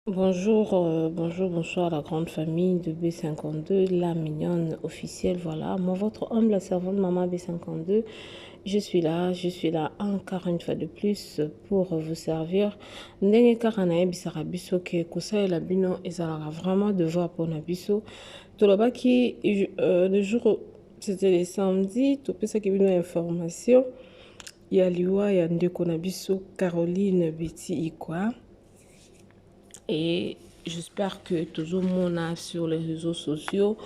Bonjour, bonjour, bonsoir la grande famille de B52, la mignonne officielle, voilà. Moi, votre homme, la servante maman B52, je suis là encore une fois de plus pour vous servir. Ndenge kaka nayebisaka biso ke kosalela bino ezalaka vraiment devoir mpona biso. Tolobaki le jour, c'était le samedi, topesaki bino information ya liwa ya ndeko na biso Caroline Betty Ikwa. Et j'espère que tozomona sur les réseaux sociaux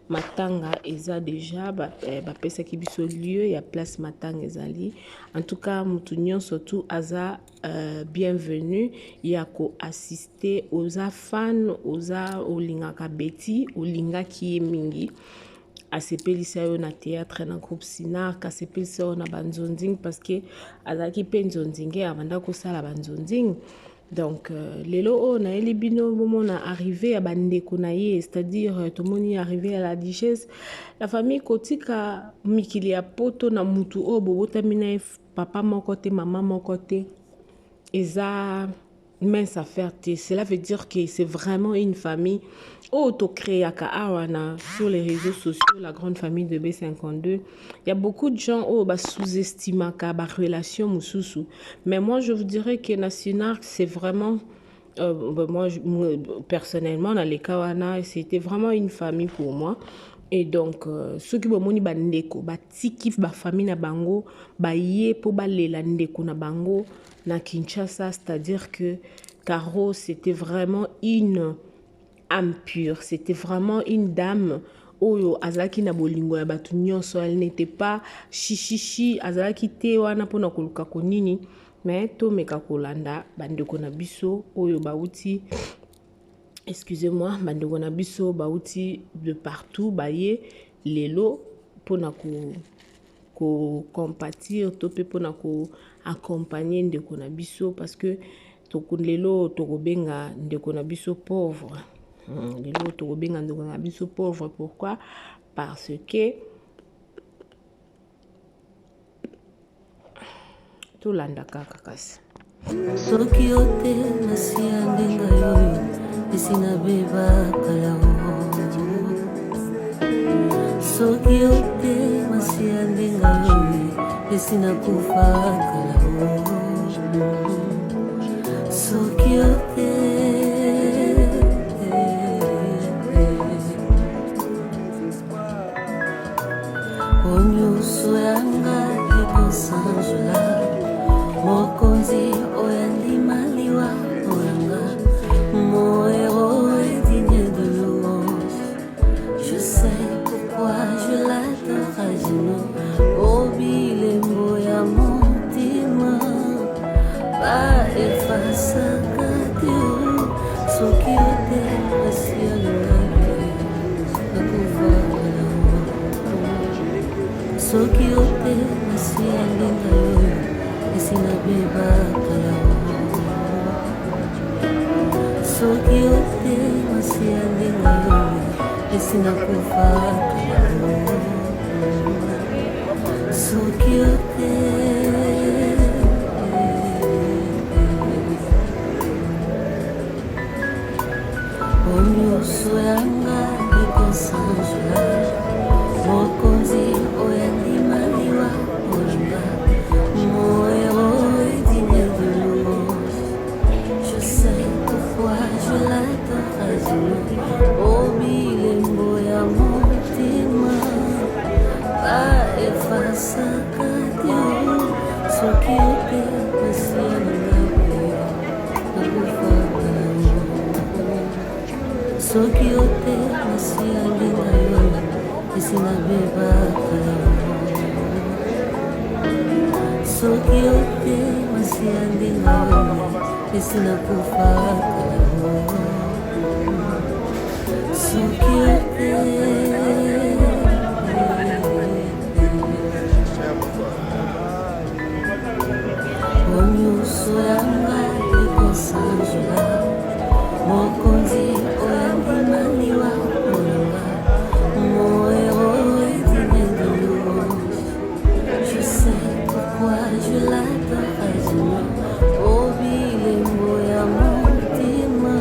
matanga eza déjà bapesaki biso lieu ya place matanga ezali. En tout cas mutu nyonso tu aza bienvenu ya koassister. Oza fan, oza olingaka Betty, olingaki ye mingi, asepelisa yo na théâtre na groupe Sinark, asepelisa yo na banzonzing parce que azalaki mpe nzonzinge, abanda kosala banzonzing. Donc lelo oyo nayeli bino bomona arrivée ya bandeko na ye, c'est-à-dire tomoni arrivée ya la duchesse, la famille kotika mikili ya poto na mutu oyo bobotami na ye papa moko te, mama moko te, eza mince affaire te. Cela veut dire que c'est vraiment une famille oyo tocréaka awa na sur les réseaux sociaux, la grande famille de B52. Il y a beaucoup de gens oyo basous-estimaka barelation mosusu, mais moi je vous dirais que na Sinark c'est vraiment bah, moi, moi personnellement na leka wana c'était vraiment une famille pour moi. Et donc soki bomoni bandeko batiki bafamille na bango baye mpo balela ndeko na bango na Kinshasa, c'est-à-dire que Caro c'était vraiment une âme pure, c'était vraiment une dame oyo azalaki na bolingo ya bato nyonso. Elle n'était pas chichichi, azalaki te wana mpona koluka konini. Mais tomeka kolanda bandeko na biso oyo bauti, excusez-moi, bandeko na biso bauti de partout baye lelo mpona kocompatir to mpe mpona koaccompagner ndeko na biso, parce que lelo tokobenga ndeko na biso pauvre. Lelo tokobenga ndeko na biso pauvre, pourquoi? Parce que tolanda kaka kasi. Soki yo te nasi ya ndenge oyo esi nabeba kala o. Soki yo te masi ya ndenge oyo esi nakufa kala o. Soki yo te, po nyonso ya ngai ekosanzola mokonzi oyo andima liwa oyanga. Mon héros est digne de louange, je sais pourquoi je l'adore à genoux. Obilembo ya motema baefasaka te o. Soki yo te masi ya ngai nakufa kala o. Soki yo te masi ya ndenge oyo esi nabeba kala o. Soki yo te masi ya ndenge oyo esi nakufa kala o. Soki yo te, po nyonso ya ngai ekosanzola mokonzi oyo andima liwa mpona. Mon héros est digne de louange, je sais pourquoi je l'adore à genoux. Obilembo ya motema baefasaka te o. Soki yo te masi ya ngai nakufa kala o. Soki yo te masi ya ndenge oyo esi nabeba kala o. Soki yo te masi ya ndenge oyo esi nakufa kala o. Soki yo te, po nyonso ya ngai ekosanzola mokonzi oyo andima liwa mpona. Mon héros est digne de louange, je sais pourquoi je l'adore à genoux. Obilembo ya motema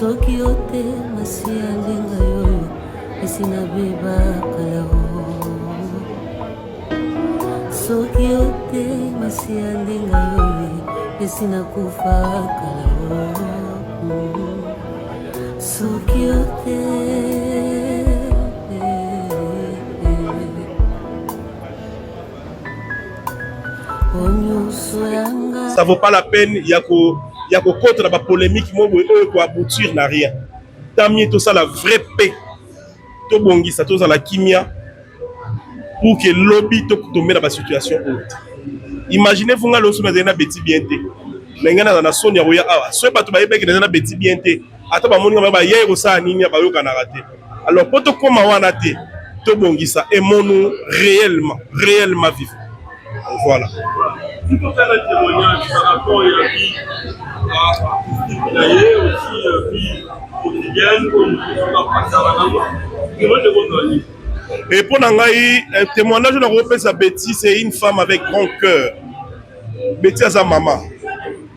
Soki yo te masiya ndenga yoyo esi nabeba kala o. Soki yo te masiya ndenga yoyo esi nakufa kala o. Soki yo te. Ça vaut pas la peine ya ko ya kokota na bapolémique moko boye oyo koaboutir na rien. Tant mieux tosala vraie paix, tobongisa, tozala kimia pour que lobi totombe na basituation oyo te. Imaginez vous, nga loso nazali na Beti bien te, na ngai naza na soni ya koya awa. Soki bato bayebaki naza na Beti bien te, ata bamoni nga bayei kosala nini, bayokanaka te. Alors mpo tokóma wana te, tobongisa, aimons-nous réellement, réellement vivre. Voilà. Tout un témoignage par rapport à la vie artistique na ye, aussi vie quotidienne oyo mosusu apasaka nango, témoignage ekozala nini? Et mpo na ngai, témoignage na kopesa, Betty, c'est une femme avec grand cœur. Betty aza mama,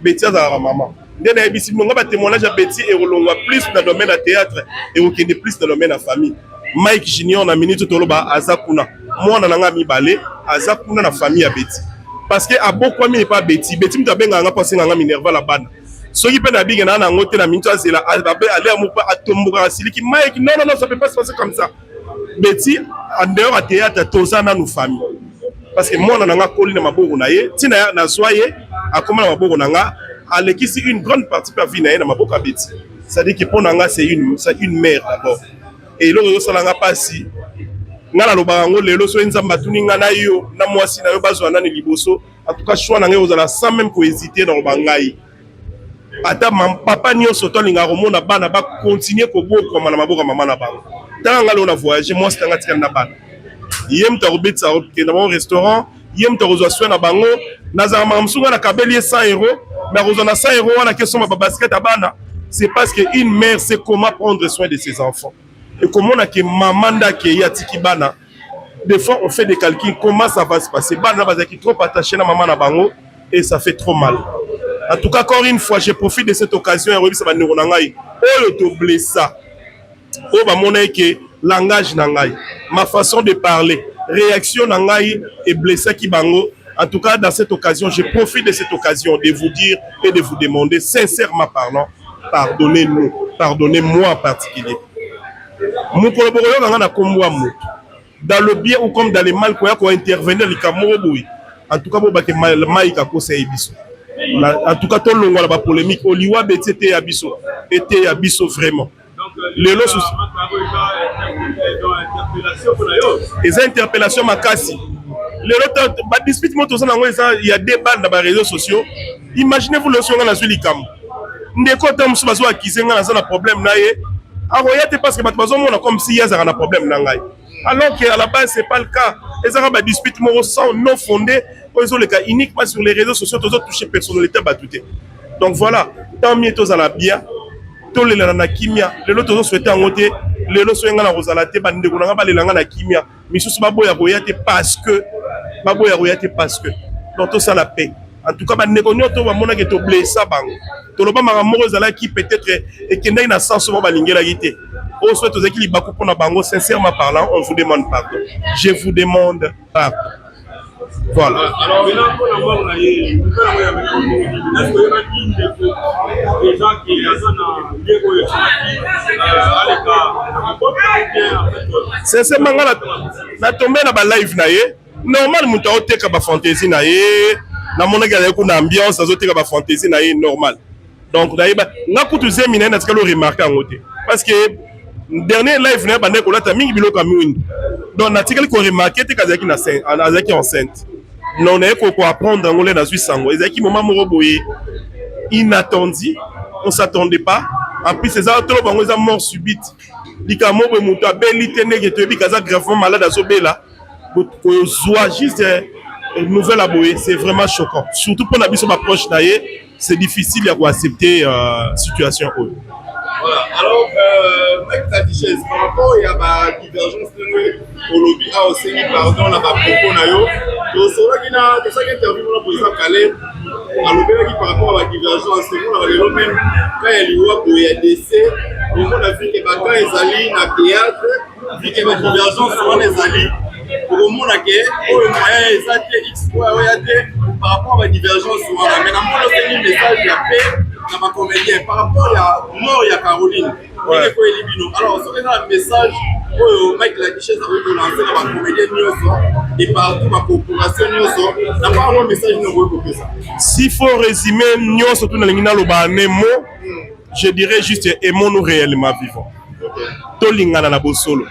Betty azalaka mama. Nde nayebisi bino, nga batémoignage ya Betty ekolongwa plus na domaine ya théâtre, ekokende plus na domaine ya famille. Mike Junior, na minute toloba, aza kuna, mwana na nga mibale aza kuna na famille ya Betty, parce que abokwami epa Betty. Betty moto abengaka nga mpo asengaka nga minerval ya bana. Soki mpe nabike na nango te, na minute azela alea moko, atombokaka, asiliki: "Mike, non, non, non, ça peut pas se passer comme ça." Betty, en dehors ya théâtre, toza nanu famille, parce que mwana na nga akoli na maboko na ye. Ntina nazwa ye, akóma na maboko na nga, alekisi une grande partie mpe avi na ye na maboko ya Betty. C'est-à-dire que mpo na nga, c'est une mère d'abord. Et eloko ezosala nga mpasi, nga nalobaka yango lelo, soki Nzambe atuni nga na yo na mwasi na yo, bazwa nani liboso? En tout cas, choix na ngai ozala sans même kohésiter na koloba ngai. Ata papa nyonso to alingaka komona bana bakontinue kobokwama na maboko ya mama na bango. Ntango nga lelo na voyage, mwasi nanga atikali na bana, ye moto akobetisa, akokenda bango restaurant, ye moto akozwa soin na bango. Nazala makambo mosusu, nga nakabeli ye 100 euro, mais akozwa na 100 euro wana kesomba babasket ya bana. C'est parce que une mère sait comment prendre soin de ses enfants. Ekomona ke mama nde akei, atiki bana. Des fois, on fait des calculs, comment ça va se passer. Bana bazalaki trop attaché na mama na bango et ça fait trop mal. En tout cas, encore une fois, je profite de cette occasion ya koyebisa bandeko na ngai oyo toblessa, oyo bamona eke langage na ngai, ma façon de parler, réaction na ngai eblessaki bango. En tout cas, dans cette occasion, je profite de cette occasion de vous dire et de vous demander, sincèrement parlant, pardonnez-nous, pardonnez-moi en particulier. Mokolo bokoyoka nga na kombo ya moto, dans le bien ou comme dans le mal, koya kointervenir likambo moko boye, en tout cas bobake mai kakosa ye biso. En tout cas, tolongwa na bapolémique. Oliwa Beti eteya biso, eteya biso vraiment. Lelo eza interpellation makasi. Lelo badispute moko toza nango eza ya deux balles na baréseaux sociaux. Imaginez vous, loso nga nazwi likambo, ndeko ata mosusu bazo accuser nga, naza na problème na ye, akoya te parce que bato bazomona comme si ye azalaka na problème na ngai, alors que à la base c'est pas le cas. Ezaka badispute moko sans non fondé oyo ezoleka uniquement sur les réseaux sociaux. Tozotouche personnalité ya bato te. Donc voilà, tant mieux tozala bien, tolelana na kimia. Lelo tozosouhaite yango te. Lelo soki ngai na kozala te, bandeko na ngai balela ngai na kimia. Misusu baboya koya te parce que baboya koya te parce que. Donc tosala paix. En tout cas, bandeko nyonso bamonaki toblessa bango, toloba makambo moko ezalaki peut-être ekendaki na sens moko balingelaki te, oyo soki tozalaki libaku mpona bango, sincèrement parlant, on vous demande pardon, je vous demande pardon. Voilà. Alors maintenant, mpona mort na ye, nouvelle yango ya mena, est-ce oyebaki ndeko déjà ke aza na lie oyo esalaki aleka na mabota bien en fait? Sincèrement, nga natombe na balive na ye normal, moto aoteka bafantaisie na ye. Namonaki azali kuna, ambiance, azoteka bafantaisie na ye normal. Donc nayeba nga kutu zemi na ye, natikali oremarquer yango te, parce que dernier live na ye bandaki kolata mingi biloko ya mwindu. Donc natikali koremarquer te azalaki na azalaki enceinte. Non, naye koapprendre yango le nazwi sango. Ezalaki moment moko boye inattendu, on s'attendait pas. En plus, eza tolo bango, eza mort subite. Likambo boye, moto abeli te, ndenge toyebi kaza gravement malade, azobela, kozwa juste nouvelle ya boye, c'est vraiment choquant, surtout mpona biso baproche na ye. C'est difficile ya koaccepter situation oyo. Voilà. Alors, Mike Tadiches, par rapport à ba divergence ndenge olobi awa, osengi pardon na bapropos na yo, tosolaki na tosaki interview mpona président Caleb. Alobelaki par rapport à ba divergence, emonaka lelo meme cas ya liwa boye ya décès, omona vu que ba cas ezali na théâtre, vu que ba divergence wana ezali, okomona ke oyo moyen eza te, x oyo oya te par rapport à ba divergence wana. Mais namoni osengi message ya paix na ba comédien par rapport ya mort ya Caroline. Ndenge ekweyeli bino. Alors soki eza na message oyo Mike la Duchesse akoki kolancer na ba comédien nyonso et partout ba corporation nyonso, na part mwa message nini okoki kopesa? S'il faut résumer nyonso tout nalingi naloba en un mot, je dirais juste aimons-nous réellement vivant. Tolingana na bosolo.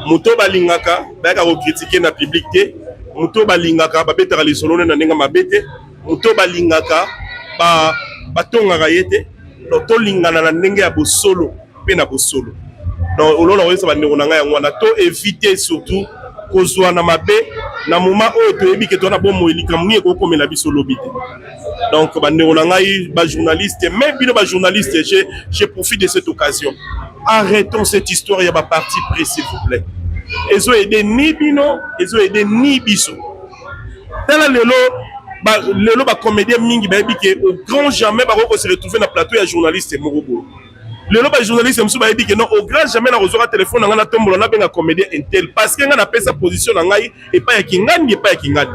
Moto balingaka bayaka kocritiquer na public te, moto balingaka babetaka lisolo na ndenge mabe te, moto balingaka batongaka ye te. Donc tolingana na ndenge ya bosolo mpe na bosolo. Donc olona koyebisa bandeko na ngai yango wana, to éviter surtout kozwa na mabe na moment oyo toyebi ke toza na bomoi, likambo nini ekokomela biso lobi te. Donc bandeko na ngai bajournaliste, même bino bajournaliste, je profite de cette occasion, arrêtons cette histoire ya baparti pris, s'il vous plaît. Ezo aider ni bino, ezo aider ni biso. Tala lelo ba, lelo bacomédien mingi bayebi ke au grand jamais bakoki kose retrouver na plateau ya journaliste moko boye. Lelo bajournaliste mosusu bayebi ke non, au grand jamais nakozwaka telefone na ngai natombola nabenga comédien intel, parce que ngai napesa position na ngai epai ya kingandi, epai ya kingandi.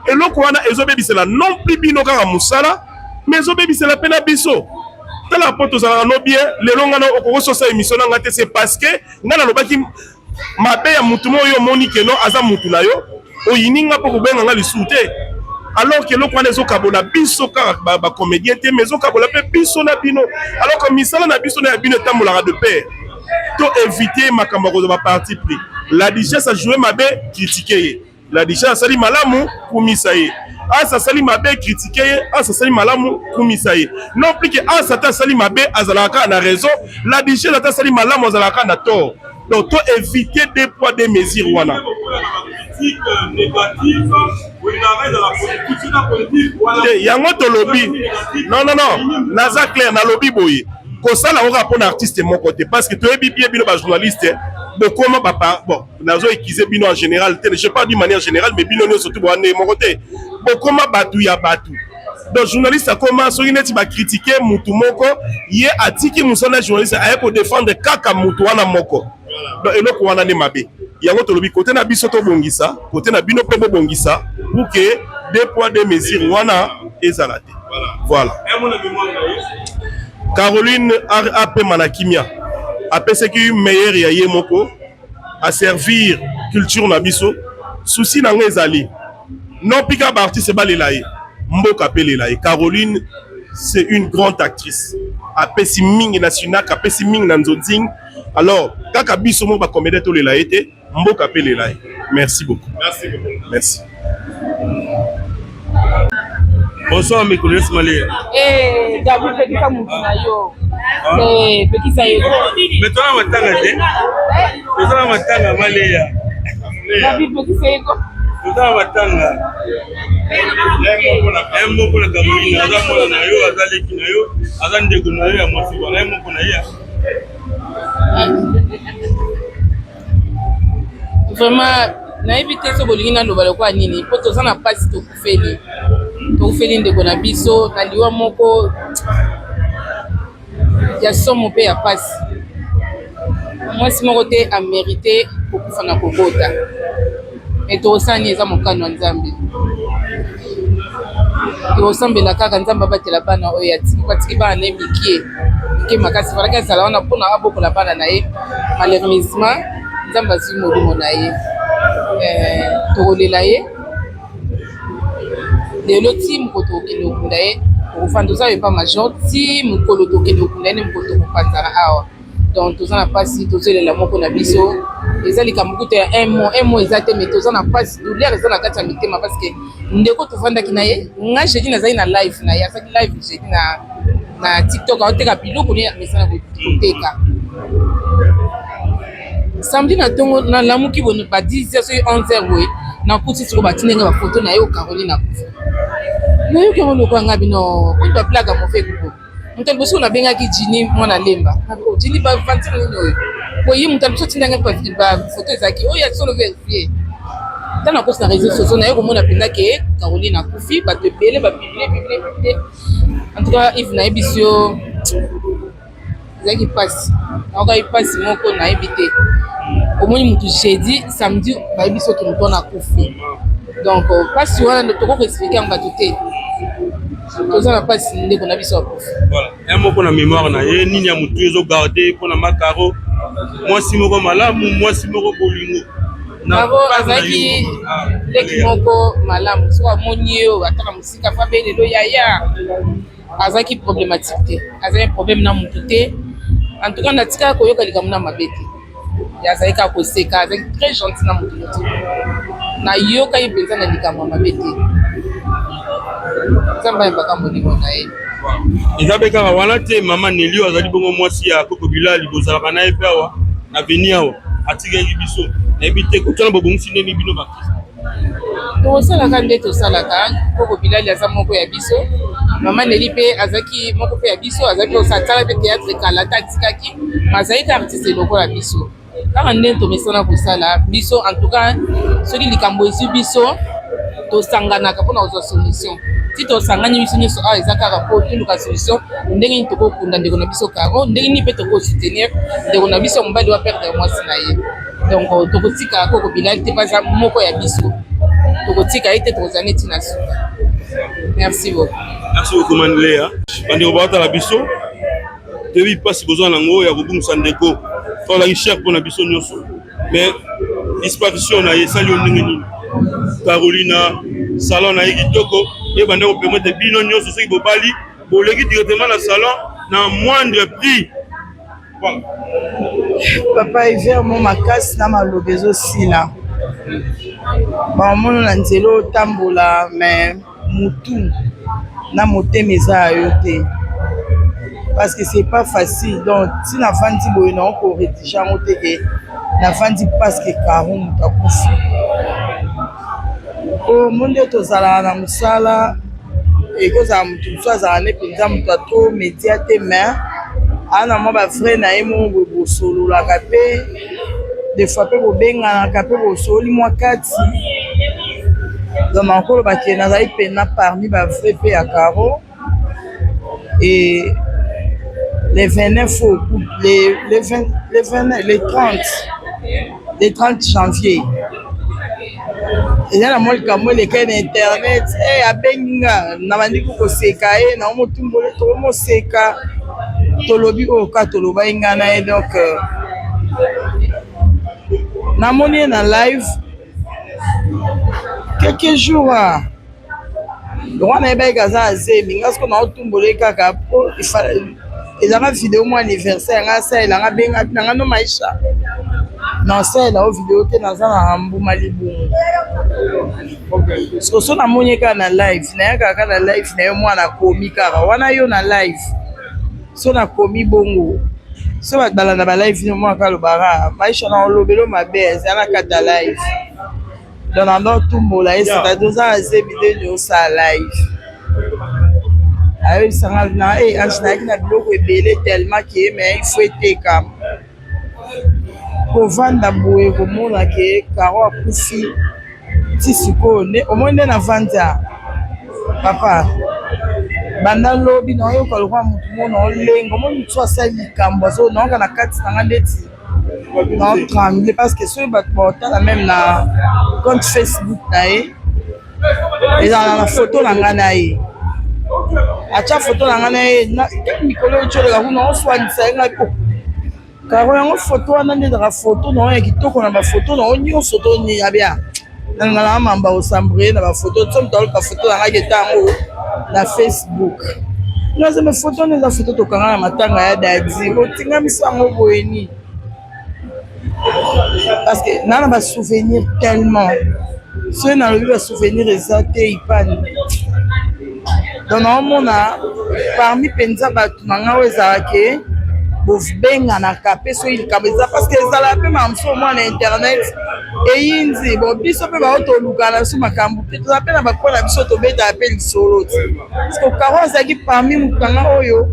Eloko wana ezobebisela non plus bino kaka mosala, mais ezobebisela mpe na biso. Tala, po tozalaka no bien, lelo ngai okokososa émission na ngai te, c'est parce que ngai nalobaki mabe ya mutu moko oyo omoni ke non, aza mutu na yo, oyini nga mpo kobenga nga lisusu te. Alors ke eloko wana ezokabola biso kaka bacomédien te, mais ezokabola mpe biso na bino, alors que misala na biso na ya bino etambolaka de pair. To éviter makambo ya kozwa baparti pris. La Duchesse ajoue mabe, critique ye. La Duchesse asali malamu, kumisa ye. Asa asali mabe, critique ye. Asa asali malamu, kumisa ye. Non plus que asa ata asali mabe azalaka kaka na raison, la Duchesse ata asali malamu azalaka kaka na tort. Donc to éviter deux poids deux mesures wana. Te, yango tolobi non, non, non, naza clair, nalobi boye, kosala yango kaka mpona artiste moko te, parce que toyebi bien bino bajournaliste bokoma bapa. Bon, nazo accuser bino en général te, je parle d'une manière générale, mais bino nyonso tu boa ndenge moko te, bokoma bato ya bato. Donc journaliste akoma soki neti bacritiquer mutu moko, ye atiki mosala ya journaliste, aye kodéfendre kaka mutu wana moko. Donc eloko wana nde mabe. Yango tolobi kote na biso tobongisa, kote na bino mpe bobongisa, pour que deux poids deux mesures wana ezala te. Voilà, Caroline apema na kimia, apesaki meilleur ya ye moko aservir culture na biso. Souci na ngo ezali non pika baartiste balela ye, mboka apelela ye. Caroline, c'est une grande actrice, apesi mingi na Sinak, apesi mingi na Nzonzing. Alors kaka biso moko bacomédien tolela ye te, mboka apelela ye. Merci beaucoup. Merci beaucoup. Merci. Bonsoir, mikolo nyonso malia. Eh, Gabi, pekisa mutu na yo. Eh, pekisa ye. Mais toza na matanga te, toza na matanga maleya. Gabi, pekisa ye ko. Toza na matanga ye moko na Caroline. Aza mwana na yo, aza leki na yo, aza ndeko na yo ya mwasi wana ye moko na ye. Vraiment nayebi te so bolingi naloba lokola nini, mpo toza na mpasi. Tokufeli, tokufeli ndeko na biso na liwa moko ya somo mpe ya mpasi. Mwasi moko te amérite kokufa na kobota, me tokosala nini? Eza mokano ya Nzambe. Tokosambela kaka Nzambe abatela bana oyo atiki. Batiki bana na ye mike mike makasi, falaki azala wana mpona abokola bana na ye. Malheureusement Nzambe azwi molimo na ye. Tokolela ye lelo ti mokolo tokokende kokunda ye. Tokofanda, toza epa major ti mokolo tokende kokunda ye, nde mokolo tokopanzana awa. Donc toza na mpasi, tozolela moko na biso. Eza likambo kuta ya un mot, un mot eza te, mais toza na mpasi, douleur eza na kati ya mitema, parce que ndeko tovandaki na ye. Nga jeudi nazali na live na ye, azalaki live jeudi na TikTok, aoteka biloko ne amesana koteka. Samedi na ntongo nalamuki boye ba 10 heures soki 11 heures boye, nakuti siko batindi nga bafoto na ye o Caroline akufa. Nayoki yango lokola nga bino oyo bablague ya mauvais goût. Moto ya liboso nabengaki Jini mwana Lemba. Jini, baventure nini oyo boye? Moto ya liboso atindanga bafoto ezalaki oyo ya solo verifie. Ntango nakoti na réseaux sociaux, naye komona mpenza ke Caroline akufi, bato ebele bapublier, publier, publier. En tout cas, Yves, nayebisi yo, ezalaki mpasi, naokaki mpasi moko nayebi te. Omoni motu jeudi, samedi bayebi soki motu wana akufi. Donc mpasi wana tokoki koexpliquer yango bato te. Toza na mpasi, ndeko na biso akufi. Voilà, un mot mpona mémoire na ye. Nini ya motu ezogarder mpona Makaro, mwasi moko malamu, mwasi moko bolingo? Caro azalaki leki moko malamu. Soki amoni yo ata na mosika, fa be lelo yaya. Azalaki problématique te, azalaki problème na motu te. En tout cas, natikaka koyoka likambo na mabe te. Azalaki kaka koseka, azalaki très gentil na motu motu. Nayokaki mpenza na likambo ya mabe te. Nzambe ayembaka molimo na ye. Eza mpe kaka wana te. Mama Nelio azali bongo mwasi ya Koko Bilali, bozalaka na ye mpe awa na veni awa, atikaki biso. Nayebi te kotala bobongisi ndeni bino bakristo. Tosalaka nde tosalaka. Koko Bilali aza moko ya biso, mama Neli mpe azalaki moko mpe ya biso. Azalaki osala mpe théâtre kala, ata atikaki, ma azalaki artiste lokola biso, kaka nde tomesana kosala biso. En tout cas, soki likambo ezwi biso, tosanganaka mpona kozwa solution. Ti tosangani biso nyonso awa, eza kaka mpo toluka solution, ndenge nini tokokunda ndeko na biso Caro, ndenge nini mpe tokosoutenir ndeko na biso mobali wa perdre mwasi na ye. Donc tokotika Koko Bilali te, mpo aza moko ya biso. Tokotika ye te, tokozala neti na suka. Merci beaucoup. Merci beaucoup, Manilea. Bandeko baotala biso, toyebi mpasi bozwa nango ya kobungisa ndeko to azalaki cher mpona biso nyonso. Mais disparition na ye esali yo ndenge nini? Carolina, salon na ye kitoko ebanda kopermettre bino nyonso, soki bobali, boleki directement na salon na moindre prix. Voilà. Papa Hiver, mo makasi na maloba ezosila. Bamona na nzela otambola, mais mutu na motema eza ya yo te, parce que c'est pas facile. Donc ti navandi boye, na okorédiger yango te ke navandi parce que Caro moto akufi. Po mo nde tozalaka na mosala, ekozala motu mosusu azala ne mpenza moto ato média te, mais aa na mwa bafrère na ye moko boye, bosololaka mpe des fois, mpe bobenganaka mpe bosoli mwa kati. Donc nakoloba ke nazali mpena parmi bavrai mpe ya Caro. Et les 29 au les 20, les 29, les 30, les 30 janvier, eza na mwa likambo elekai na internet. E abengi nga, na bandiki koseka ye na omotumboli, tokomoseka, tolobi oyo ka tolobai nga na ye. Donc namoni ye na live quelques jours donc wana nayebaki aza azemi. Nga siko naotumbola ye kaka po ezalaka video mwa anniversaire. Nga asalelanga, benga nanga no maisha, nasalela o video te, naza na mbuma libungu. So namoni ye kaka na live, nayaka kaka na live na ye. Mwana akomi kaka wana yo na live, so nakomi bongo, so bato balanda balive no, mwana kalobaka maisha na olobelo mabe eza na kati ya live. Donc nando otumbola ye, c'est-à-dire oza na zebi nde osala live. Ayebisanga na e Ange, nayaki na biloko ebele tellement ke, mais il faut etekama. Kovanda boye, komona ke Caro akufi, ti sikoyo nde omoni nde navandi a papa. Banda lobi naoyoka lokwa motu mo naolenga. Omoni motu asali likambo, azo naoka na kati na nga ndeti naotremble, parce que soki bato baotala même na compte Facebook na ye, ezala na foto na ngai na ye. Atya foto na ngai na ye mikolo oyo tioleka kuna, oswanisa ye ngai Caro. Yango foto wana nde ezaka foto na oyo ya kitoko na bafoto na oyo nyonso to nini abia nalinga na mamba osambre na bafoto. So moto aluka foto na ngai, keta yango na Facebook. Nazeme foto wana eza foto tokanga na matanga ya dadi. Otingamisa yango boye nini? Parce que naa na basouvenir tellement, soki nalobi basouvenir eza te ipani. Donc naomona parmi mpenza bato na ngai oyo ezalaka bobenganaka mpe soki likambo eza, parce que ezalaka mpe makambo mosusu omwana internet eyinzi. Bon, biso mpe bao toluka na biso makambo mpe toza mpe na bapo na biso, tobetaka mpe lisolo ti, parce que Caro azalaki parmi motu na ngai oyo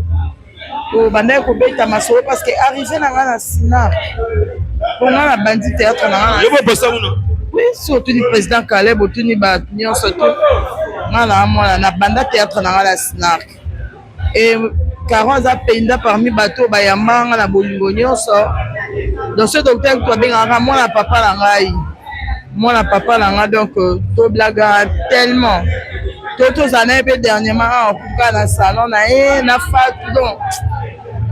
tobandaki kobeta masolo, parce que arrivé na ngai na Sina, mpo ngai nabandi théâtre na ngai. Yo bopesa kuna. Oui, si otuni président Caleb, otuni bato nyonso to nga na mwana na banda théâtre na nga na snark e Caro aza mpenza parmi bato oyo bayamba nga na bolingo nyonso. Donc ce docteur kutu abengaka mwana papa na ngai, mwana papa na ngai. Donc euh, toblagaka tellement to tozala na ye mpe dernièrement awa kuka na salon na ye na Fatu. Donc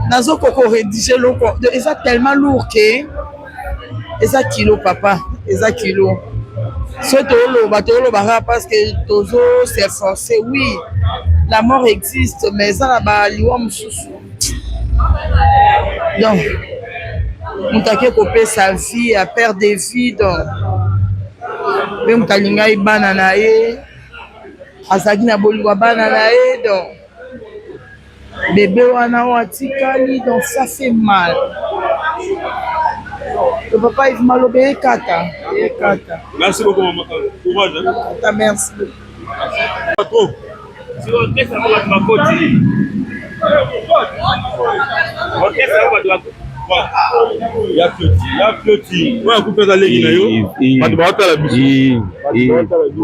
nazokoka korédiger eloko, eza tellement lourd ke eza kilo, papa, eza kilo. So toloba, tolobaka parce que tozo s'efforcer. Oui, la mort existe, mais eza na baliwa mosusu. Donc moto ake kopesa vie ya père de vie, donc mpe moto alingai bana na ye, azalaki na bolingo ya bana na ye. Donc bébé wana oyo atikali, donc ça fait mal. Le papa Yves, maloba ekata, ekata. Merci beaucoup, maman. Courage, hein? Ata, merci beaucoup. Pas trop. Si orchestre yango bato bakoti, orchestre yango bato bakoti. Ya Fioti, ya Fioti oyo akufi aza leki na yo. Bato baotala biso, bato baotala biso.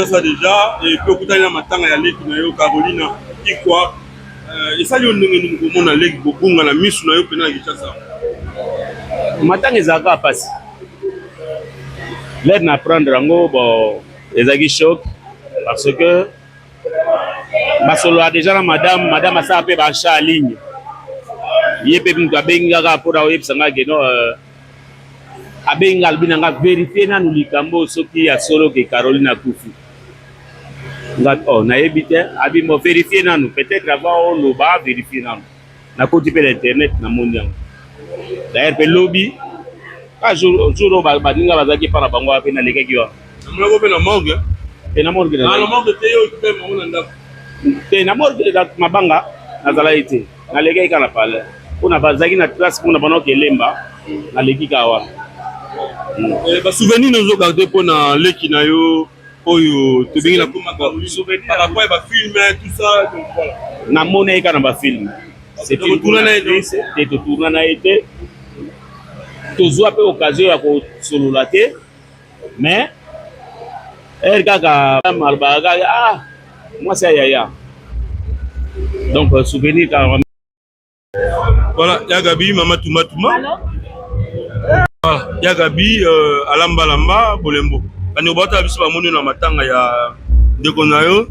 Ça déjà, et puis okutani na matanga ya leki na yo Carolina Ikwa. Esali yo ndenge nini komona leki kobunga na misu na yo mpena na Kinshasa? Matanga ezalaka mpasi. L'aide na prendre yango, bon, ezalaki choc parce que basolola déjà na madame. Madame asala mpe baachat en ligne. Ye mpe moto abengi kaka mpona oyebisa nga ke non, abengi nga, alobi na nga: "Vérifie nanu likambo soki ya solo ke Caroline akufi." Nga: "Oh, nayebi te." Abi: "Mo vérifie nanu, peut-être avant oloba, vérifie nanu." Nakoti mpe na internet, namoni yango. D'ailleurs mpe lobi ka jour jour oyo baninga bazalaki epa na bango wana mpe nalekaki wana. Namonako mpe na morgue. Te, na morgue. Na morgue te, yo okipe bango na ndako. Te, na morgue mabanga nazalaki te. Nalekaki kaka na palais mpona bazalaki na trace mpona bana okelemba, naleki kaka wana. Basouvenir ozogarde mpona leki na yo oyo tobengi na koma par rapport ya bafilm, tout ça, donc voilà. Namoni ye kaka na bafilm. Totourna na ye te? Te, totourna na ye te, tozwa mpe occasion ya kosolola te. Mais ere kaka alobaka kaka: "Ah, mwasi ya yaya." Donc souvenir kaka. Voilà, ya Gabi, mama Tuma Tuma. Voilà, ya Gabi, alamba lamba bolembo. Bandeko baotala biso, bamoni na matanga ya ndeko na yo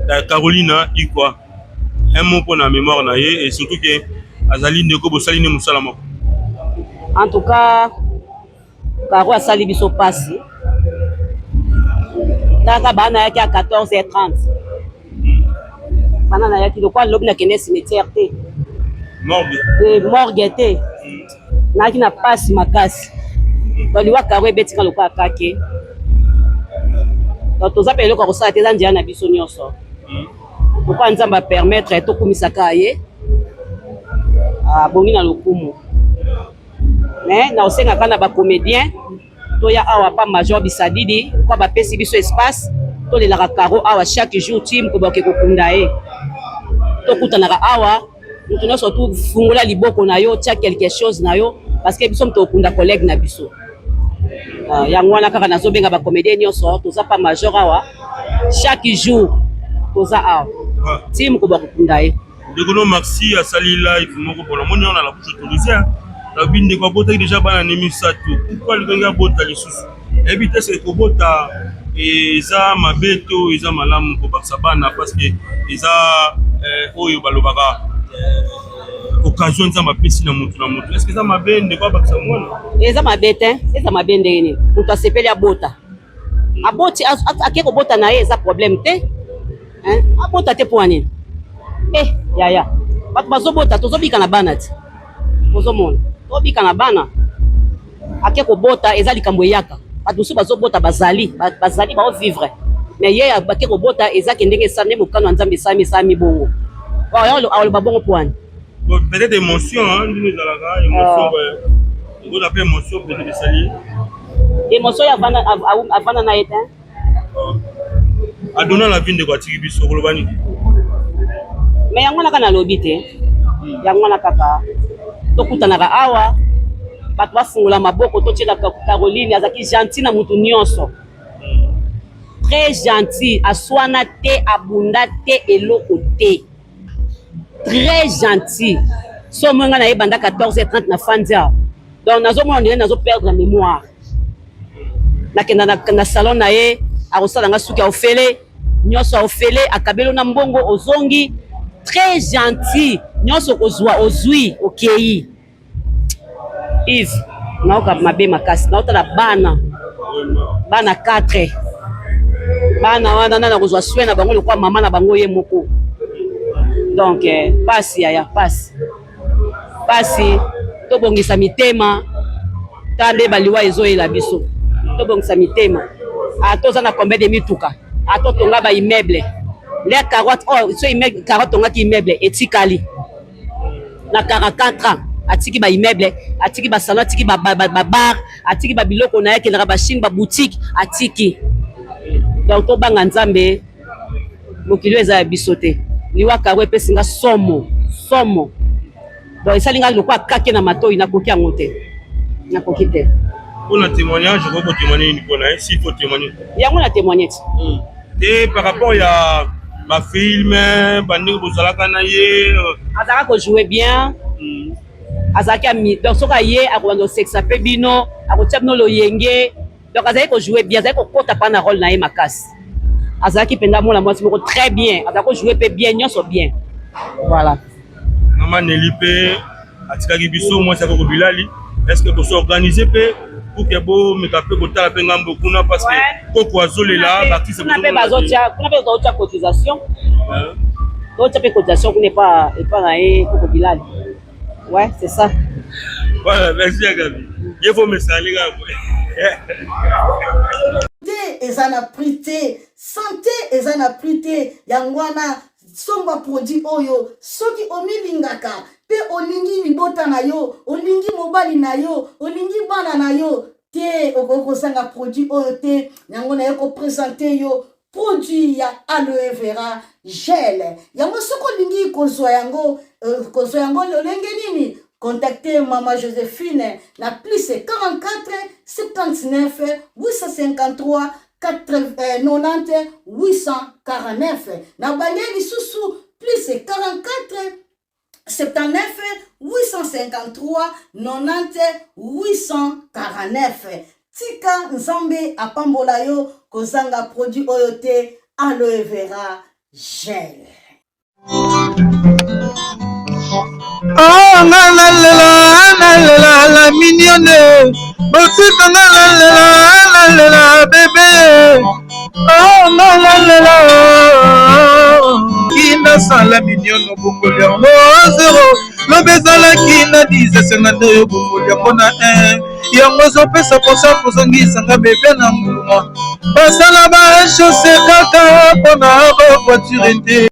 ya Carolina Ikwa. Un mot mpona mémoire na ye et surtout ke azali ndeko, bosali nde mosala moko. En tout cas, Caro asali biso mpasi. Kaka bana yaki ya 14h30, bana nayaki lokola lobi nakende cimetière te. Morgue. Eh, morgue te. Nayaki na mpasi makasi. Donc liwa Caro ebetika lokola kake. Donc toza mpe eloko ya kosala te, eza nzela na biso nyonso. Lokola Nzambe apermettre, tokumisaka ye, abongi na lokumu. Mais na osengaka na bacomédien toya awa pa major Bisadidi kwa bapesi biso espace, tolelaka Caro awa chaque jour ti moko bakoki kokunda ye. Tokutanaka awa, moto nyonso tufungola liboko na yo, tia quelque chose na yo, parce que biso moto okunda collègue na biso. Yango wana kaka nazobenga bacomédien nyonso, toza pa major awa chaque jour, toza awa ti moko bakokunda ye. Ndeko no Maxi asali live moko mpona moni wana na la bouche autorisée. Alobi ndeko abotaki déjà bana ne misato, pourquoi alingi abota lisusu? Eyebi te soki kobota eza mabe to eza malamu kobakisa bana, parce que eza oyo balobaka occasion Nzambe apesi na motu na motu. Est-ce eza mabe ndeko abakisa mwana? Eza mabe te. Eza mabe ndenge nini? Moto asepeli abota, aboti, ake kobota na ye, eza problème te. Abota te mpo ya nini? Eh yaya, bato bazobota, tozobika na bana ti ozomona tobika na bana. Ake kobota, eza likambo eyaka. Bato mosusu bazobota, bazali bazali baovivre, mais ye bake kobota, ezake ndenge esala nde mokano ya Nzambe esalami, esalami bongo. Aloba bongo mpo wani? Bon, peut-être émotion, hein, ndenge ezalaka émotion, ekozala mpe émotion peut-être esali. Émotion oyo avanda na ye te. Adona la vie, ndeko atiki biso, koloba nini? Mais yango wana kaka nalobi te, yango wana kaka tokutanaka awa. Bato bafungola maboko totiela Caroline, azalaki gentil na mutu nyonso. Très gentil, aswana te, abunda te, eloko te. Très gentil. So moi nga na ye banda 14h30 na fandi awa. Donc nazomona ndenge nazo perdre mémoire. Nakenda na, na salon na ye, akosala nga suki ya ofele, nyonso ya ofele, akabeli na mbongo ozongi. Très gentil, nyonso okozwa ozwi, okei. Yves, naoka mabe makasi, naotala bana bana 4 bana wana nana kozwa soin na bango lokola mama na bango ye moko. Donc eh, pasi yaya, pasi pasi, tobongisa mitema ta nde baliwa ezoyela biso, tobongisa mitema. Ata oza na combien de mituka, ata otonga ba immeuble le carotte, oh, so immeuble carotte tongaki immeuble etikali na 44 ans atiki ba immeuble, atiki ba salon, atiki ba, ba, ba, ba bar, atiki ba biloko na ye, akendaka ba Chine, ba boutique atiki. Donc tobanga Nzambe, mokili oyo eza ya biso te. Liwa karo epesi nga somo somo, donc esali nga lokola kake na matoi, nakoki yango te, nakoki te. Mpona témoignage, okoki kotémoigne nini mpona ye, s'il faut témoigner? Yango na témoigne ti te par rapport ya bafilme bandenge bozalaka na ye. Azalaka kojouer bien, azalaki ami, donc soki aye akobanda kosekisa mpe bino, akotia bino loyenge. Donc azalaki kojouer bien, azalaki kokota mpa na rôle na ye makasi. Azalaki mpenza mwana mwasi moko très bien, azalaki kojouer mpe bien, nyonso bien, voilà. Mama Nelly mpe atikaki biso, mwasi ya Koko Bilali. Est ce que boso organise mpe pour que bomeka mpe kotala mpe ngambo kuna? Parce que Koko azolela, baartiste kuna mpe bazotia, kuna mpe bazotia cotisation, totia mpe cotisation kuna epa na ye Koko Bilali. Ouais, c'est ça. Voilà, merci ya Gabi. Ye fo mesali kaka boye. Te eza na prix te, sante eza na prix te. Yango wana somba produit oyo soki omilingaka mpe olingi libota na yo, olingi mobali na yo, olingi bana na yo te, okoki kozanga produit oyo te. Yango naye kopresente yo produit ya aloe vera gel. Yango soki olingi kozwa yango, kozwa yango lolenge nini? Contacte mama Josephine na plus 44 79 853 90 849. Na bande lisusu plus 44 79 853 90 849. Tika Nzambe apambola yo, kozanga produit oyo te, aloe vera gel. Oh, nga nalela, nalela la mignonne, botika nga nalela, nalela bebe. Oh, nga nalela kinasala mignonne, obongoli yango zero. Lobi ezalaki na 10, esenga nde oyo obongoli yango na 1. Yango ezopesa mposa kozongisanga bebe na nguluma. Basala ba chose kaka mpona ba voiture te.